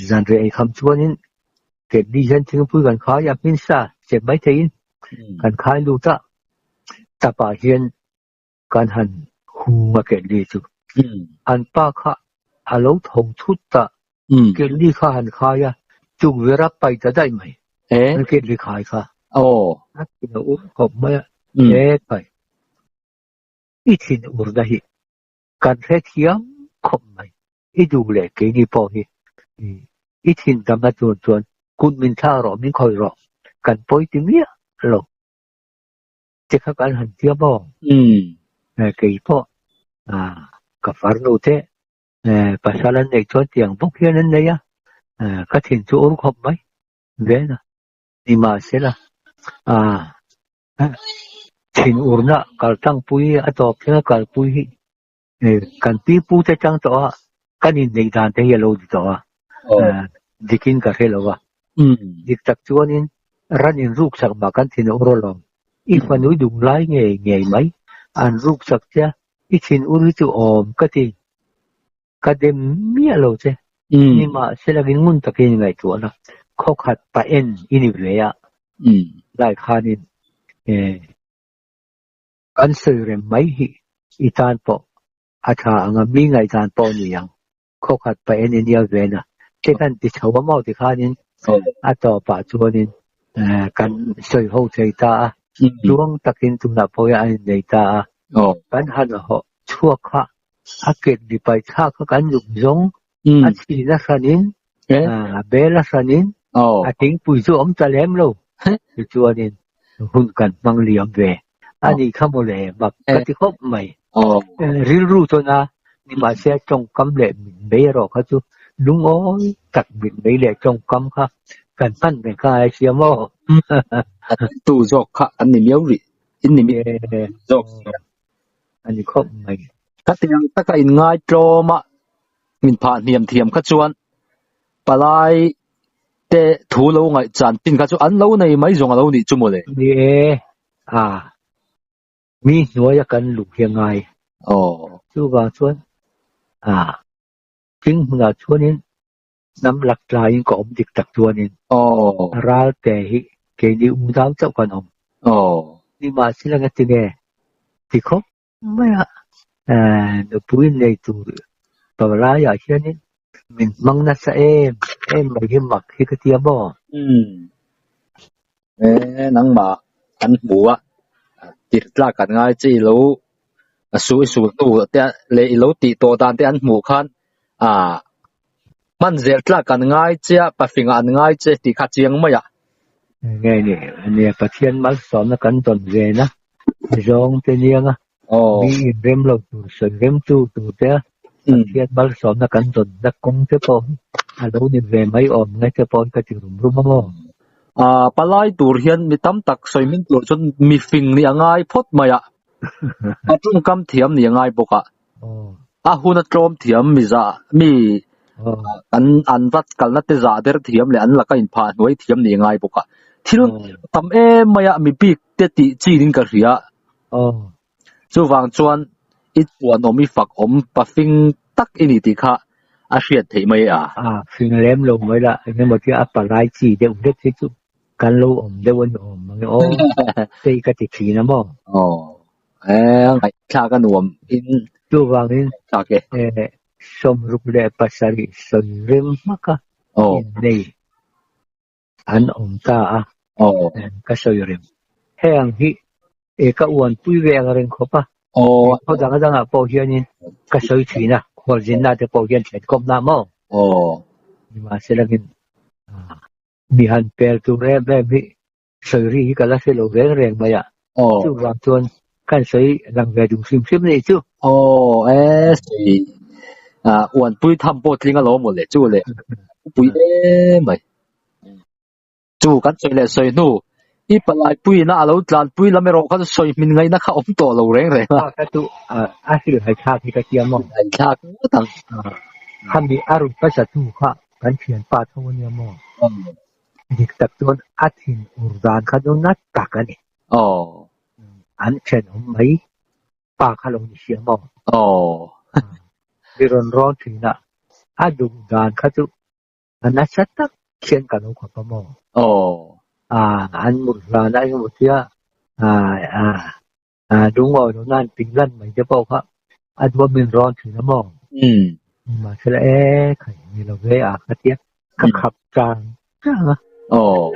[SPEAKER 1] Zanriah eikham chuanin Ketli hian thingpui kan khai a, hmin sa chep mai theiin kan khai lut a, tapah hian kan han hung a ketli chu. An pa kha a lo tho thut ta, ketli kha han khai a, tukverh a pai ta daih mai, an ketli khai kha. A ti lo ur khawp mai a, he pai i thin ur na hi kan hrethiam khawp mai. I duh leh keini pawh hi i thin damna tur chuan kut min thlak rawh, min khawih rawh, kan pawi ti miah lo te kha kan han tia maw? Kei pawh ka farnu te pasal an neih chuan tiang bawk hian an nei a, ka thin chu ur khawp mai ven a. Nimahsela, thin urna kaltlangpui a tawp thleng a kalpui hi Kan pi pu te tang tawh a, kan inneih dan te hi a lo ni tawh a, dikin ka hre lo a. Dik tak chuanin ran in ruk sak mah kan thin ur alawm. I fanui dum lai ngei ngei mai an ruk sak che a, i thin ur hi chu awm ka ti. Ka dem miah lo che. Nimahsela ngun takin i ngaihtuahna khawkhat pa en i ni ve a, lai khanin Kan sawi rem mai hi i tan pawh a tha ang a, mi ngaihdan pawh a ni ang. Khawkhat pa en i nia ven a, te kan ti chho a maw tikhanin a tawpah chuanin kan sawi ho thei ta a, tluang takin tunah pawh hian an innei ta a. Kan han hawh chhuak kha a ket mi paih thlak kha kan zuk zawng a chhin a hranin a bel a hranin a thingpui chu a awm ta lem lo. Tichuanin hun kan hmang liam ve a nih kha mawle mak ka ti khawp mai. Rilru chuan a nimahse tawngkam leh mit mei erawh kha chu lungawi tak mit mei leh tawngkam kha kan hman reng kha a sia maw?
[SPEAKER 2] A tu zawk kha an ni miau rih in ni miau zawk sia.
[SPEAKER 1] A ni khawp mai.
[SPEAKER 2] Khatiang taka inngai tlawm a min phah hniam thiam kha chuan palai te thu lo ngaih chan chin kha chu an lo nei mai zawng a lo nih chu mawle.
[SPEAKER 1] Ni e, a mi hnuaia kan luh hi a ngai.
[SPEAKER 2] Aw.
[SPEAKER 1] Chuvang chuan a thing hmunah chuanin hnam lak tlaiin ka awm dik tak chuanin
[SPEAKER 2] Aw.
[SPEAKER 1] ral te hi keini unau chauh kan awm.
[SPEAKER 2] Aw.
[SPEAKER 1] Nimahsela ngatinge ti khawp mai a, nupui nei tur palaiah hianin min hmang nasa em em mai hi mak hi ka tia maw?
[SPEAKER 2] Umm. E, nangmah an hmu a, tirh tlak an ngai che i lo a su i sul hnu te leh i lo tih tawh dan te an hmuh khan ah hman zel tlak an ngai che a, pafingah an ngai che tih kha chiang mai a.
[SPEAKER 1] Nge ni, nia Pathian malsawmna kan dawn ven a, zawng te niang a, mi inrem lo tur sawi rem tu tur te a, Pathian malsawmna kan dawn na kawng te pawh hi a lo ni ve mai awm nge te pawh hi ka ti rum rum a maw?
[SPEAKER 2] Ah, palai tur hian mi tam tak sawi hming tur chuan mi fing nih a ngai phawt mai a, a tawngkam thiam nih a ngai bawk a, a hun a tlawm thiam mi zah mi an an vat kalna te zah der thiam leh an laka inphah hnuai thiam nih a ngai bawk a, thil tam em mai a mi bik te tih chin in ka hria. Chuvang chuan i chuanawm i fak awm pafing tak i ni tih kha. a hriat theih mai a.
[SPEAKER 1] A fing lem lo mai la, eng emaw tia a palai chi deuh hlek hi chu kan lo awm deuh a ni awm mang e aw, tei ka ti thin a maw?
[SPEAKER 2] Aw, e ngaihthlak a nuam in.
[SPEAKER 1] Chuvangin
[SPEAKER 2] Thlak e.
[SPEAKER 1] e 67 sawi rem hmak a innei an awm ta a, ka sawi rem. Heng hi e ka uanpui ve ang reng khawp a, khaw dang dangah pawh hianin ka sawi thin a, khualzinna te pawh hian thlen kawpna maw? Nimahselangin mi han pel tur em em hi sawi ri hi ka la hre lo reng reng mai a, chuvang chuan kan sawi lang ve duh hrim hrim anih chu.
[SPEAKER 2] Aw e sawi uanpui tham pawh tling alawm maw le chu le pui em mai. Chu kan sawi leh sawi hnu i palai puiin a alo tlan pui lam erawh kha chu sawi hmin ngaihna kha awm tawh lo reng reng a.
[SPEAKER 1] Ka chu a hrilhhai thlak hi ka tia maw?
[SPEAKER 2] Hrilhhai thlak ngawt ang.
[SPEAKER 1] Khami a rut hmasa tu kha kan thianpa tho ania maw? Dik tak chuan a thin ur dan kha chu na tak a ni.
[SPEAKER 2] Aw.
[SPEAKER 1] An thenawm mai pa kha lo ni sia maw?
[SPEAKER 2] Aw.
[SPEAKER 1] Mi rawn rawn thin a, a duh dan kha chu a nasa tak khian ka lo khawp a maw?
[SPEAKER 2] Aw.
[SPEAKER 1] An mut hlan a engemaw tia lungawi lohna an ping lan mai te pawh kha a duh a min rawn thin a maw? Mahse e khai ni lo ve a ka tia ka khap chang chang a.
[SPEAKER 2] Aw.